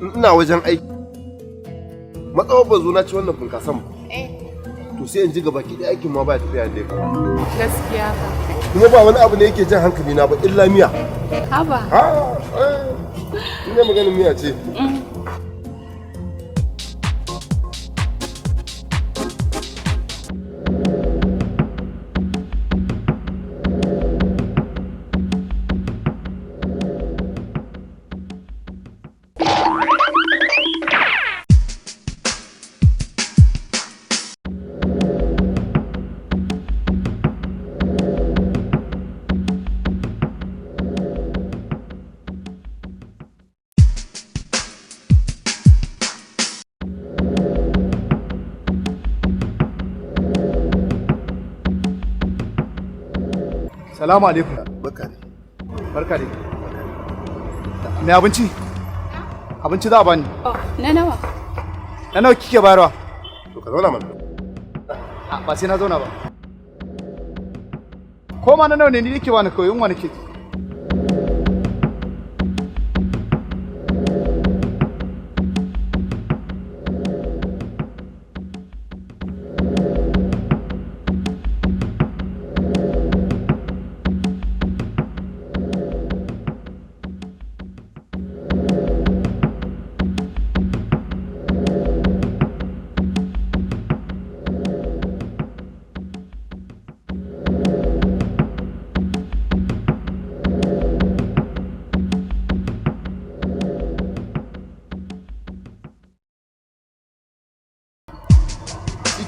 In ina wajen aiki, matsawar ban zo na ci wannan funkasan ba, to sai in ji gaba ki aikin ma ba tafiya da ya kamata. Gaskiya ka. Kuma ba wani abu ne yake jan hankali na ba illa miya. Haba. Ha, ina maganin miya ce. Salamu alaikum. Barka ne. Barka dai. Me abinci? Abinci za a bani. Oh, na nawa? Na nawa kike bayarwa? To ka zauna mana. A, ba sai na zauna ba. Ko ma na nawa ne ni nake bani kawai, yunwa nake ji.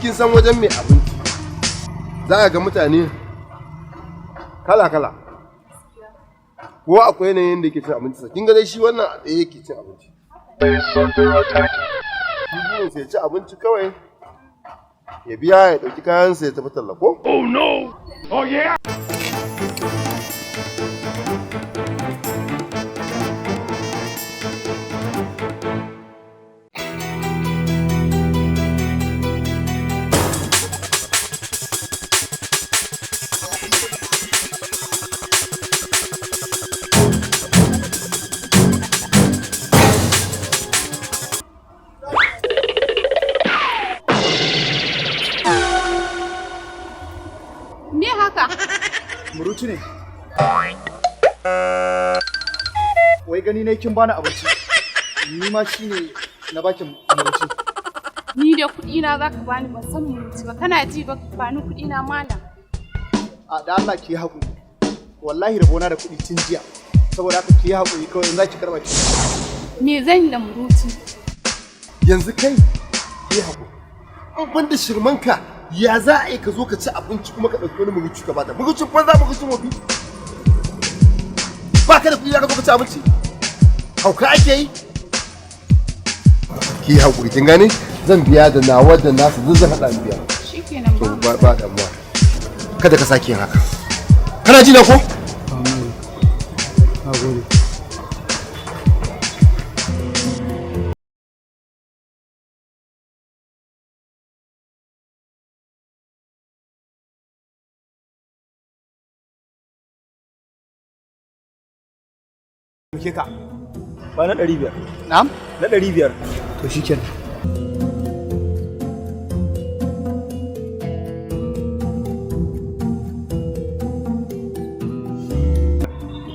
Kin san wajen mai abinci za a ga mutane kala-kala, ko akwai yanayin da yake cin abinci sa. Kin ga dai shi wannan a tsaye yake cin abinci, shi burin sai ci abinci kawai, ya biya, ya ɗauki kayansa, ya tafi talla ko. Oh no! Oh yeah! Me haka? Muruci ne. Wai gani ne kin bani abinci. Ni ma shine na baki muruci. Ni da kuɗi na zaka bani, ban san muruci ba. Kana ji ba, bani kuɗi na, malam. A, da Allah ki yi haƙuri. Wallahi rabona da kuɗi tun jiya. Saboda haka ki yi haƙuri kawai, in za ki karɓa ki. Me zan yi da muruci? Yanzu kai yi haƙuri, in ban da shirmanka, ya za a yi ka zo ka ci abinci kuma ka ɗauki wani muruci ka bata? Murucin banza, murucin wofi. Ba ka da kuɗi za ka zo ka ci abinci? Hauka ake yi? Ki yi haƙuri, kin gane, zan biya da nawa da nasu duk, zan haɗa in biya. Shikenan. To. Ba. Ba damuwa, kada ka sake yin haka, kana ji na ko? Na gode. Ke ka. Ba na 500. Na'am? Na 500. To shikenan.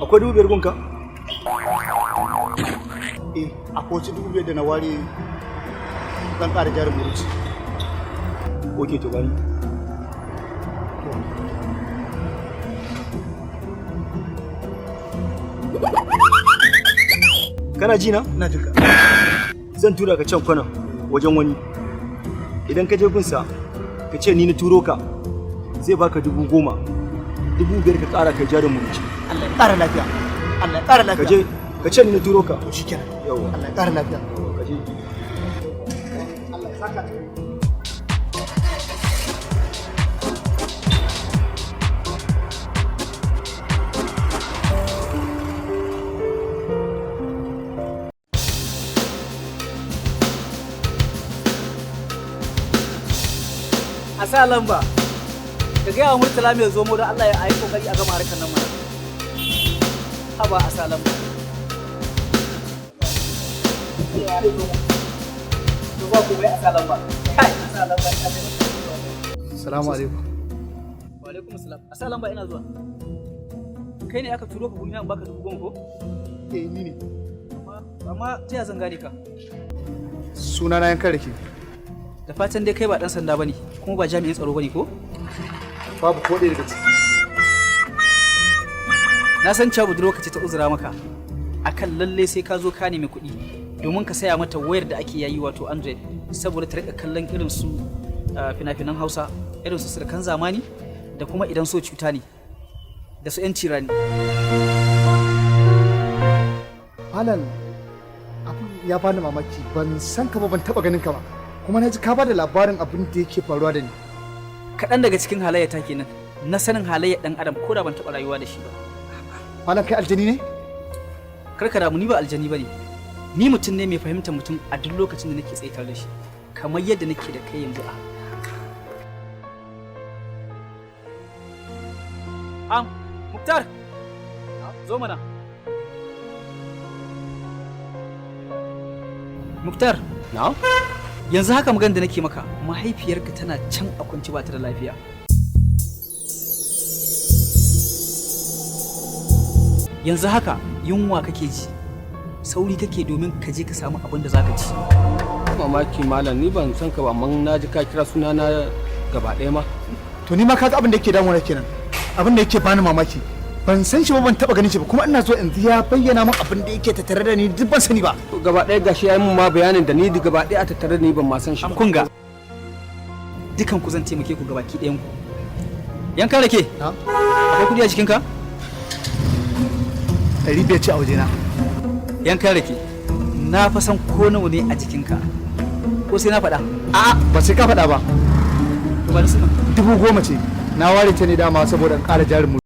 Akwai 5,000 gunka? Eh, akwai wasu 5,000 da na ware, zan ƙara jarin muruci. Ok, to bani. Kana ji na? Ina jin ka. Zan tura ka can kwanan wajen wani. Idan ka je gunsa, ka ce ni na turo ka, zai baka 10,000. 5,000 ka ƙara kai jarin muruci. Allah ya ƙara lafiya. Allah ya ƙara Ka lafiya. je, ka ce ni na turo ka. To shikenan. Yawwa. Allah ya ƙara lafiya. Ka je. Allah ya saka. A sa lamba ka gaya wa Murtala mai zomo, don Allah ya yi kokari a gama harkar nan mana. Haba, a sa lamba. To ba ku bai a sa lamba. Kai, a sa lamba ina zuwa. Salamu alaikum. Wa alaikum salam. A sa lamba ina zuwa. Kai ne aka turo ka gurina in baka 10,000 ko? Eh, ni ne. Amma ta ya zan gane ka? Suna na Yankan Rake. Da fatan dai kai ba dan sanda bane kuma ba jami'in tsaro bane ko? Babu ko ɗaya daga ciki. Na san cewa budurwarka ce ta uzura maka akan lalle sai ka zo ka nemi kuɗi domin ka saya mata wayar da ake yayi, wato Android, saboda ta rika kallon irin su fina-finan Hausa, irin su Sirkan Zamani da kuma Idan So Cuta Ne da su 'Yanci Rani. Malam, abin ya bani mamaki, ban san ka ba, ban taba ganin ka ba. Kuma na ji ka bada labarin abin da yake faruwa da ni. Kaɗan daga cikin halayya ta kenan na sanin halayyar ɗan adam ko da ban taɓa rayuwa da shi ba. Malam, kai aljani ne? Karka damu, ni ba aljani bane. Ni mutum ne mai fahimtar mutum a duk lokacin da nake tsaye tare da shi, kamar yadda nake da kai yanzu a Am, Muktar, zo mana. Muktar, Na? yanzu haka magana da nake maka, mahaifiyarka tana can a kwance ba ta da lafiya. Yanzu haka yunwa kake ji, sauri kake domin ka je ka samu abin da zaka ci. Mamaki malam, ni ban san ka ba, amma na ji ka kira suna na gaba ɗaya ma. To ni ma kaga abin da yake damuna kenan. Abin da yake bani mamaki. Ban san shi ba, ban taba ganin shi ba, kuma ina so yanzu ya bayyana min abin da yake tattare da ni, duk ban sani ba. To gaba ɗaya gashi ya yi mun ma bayanin da ni gaba ɗaya a tattare da ni ban ma san shi ba. Kun ga dukan ku zan taimake ku gabaki ɗayan ku. Yankan Rake, Na? akwai kuɗi a jikinka? 500 ce a wajena. Yankan Rake, na fa san ko nawa ne a jikinka. Ko sai na faɗa? A'a, ba sai ka faɗa ba. To ba ni suna. 10,000 ce. Na ware ta ne dama saboda in ƙara jarin mu.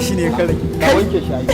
Shine yankan Rake. Ka wanke shi ai.